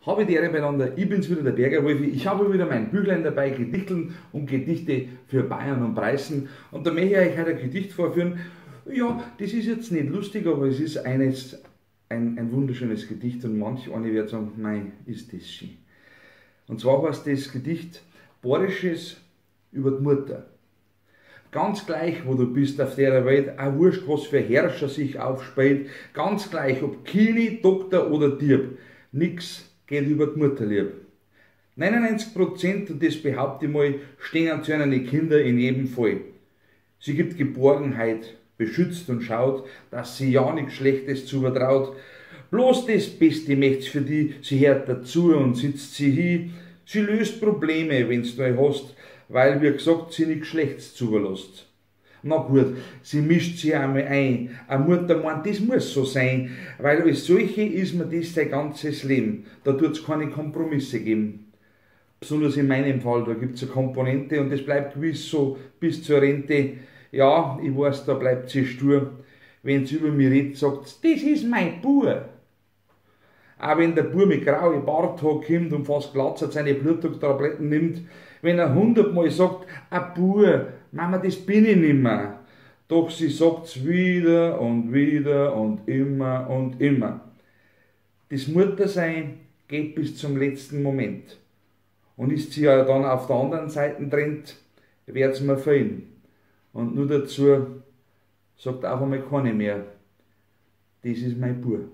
Habe die Ehre beieinander, ich bin's wieder, der Berger Wolfi. Ich habe wieder mein Büchlein dabei, Gedichteln und Gedichte für Bayern und Preußen. Und da möchte ich euch heute ein Gedicht vorführen. Ja, das ist jetzt nicht lustig, aber es ist ein wunderschönes Gedicht und manch eine wird sagen, mei, ist das schön. Und zwar heißt das Gedicht Bayerisches über die Mutter. Ganz gleich, wo du bist auf der Welt, auch wurscht, was für Herrscher sich aufspäht, ganz gleich, ob Kini, Doktor oder Dieb, nix geht über die Mutterlieb. 99%, und das behaupte ich mal, stehen zu ihren Kinder in jedem Fall. Sie gibt Geborgenheit, beschützt und schaut, dass sie ja nichts Schlechtes zuvertraut. Bloß das Beste möcht's für die, sie hört dazu und sitzt sie hin. Sie löst Probleme, wenn's du hast, weil, wie gesagt, sie nichts Schlechtes zulässt. Na gut, sie mischt sich einmal ein. Eine Mutter meint, das muss so sein, weil als solche ist mir das sein ganzes Leben. Da tut's keine Kompromisse geben. Besonders in meinem Fall, da gibt's eine Komponente und das bleibt gewiss so bis zur Rente. Ja, ich weiß, da bleibt sie stur. Wenn sie über mich redet, sagt sie, das ist mein Bub. Auch wenn der Bub mit grauen Bart kommt und fast glatzert seine Blutdrucktabletten nimmt, wenn er 100-mal sagt, a Bub, Mama, das bin ich nimmer. Doch sie sagt's wieder und wieder und immer und immer. Das Muttersein geht bis zum letzten Moment. Und ist sie ja dann auf der anderen Seite trennt, wird's mir fehlen. Und nur dazu sagt auf einmal keine mehr, das ist mein Bub.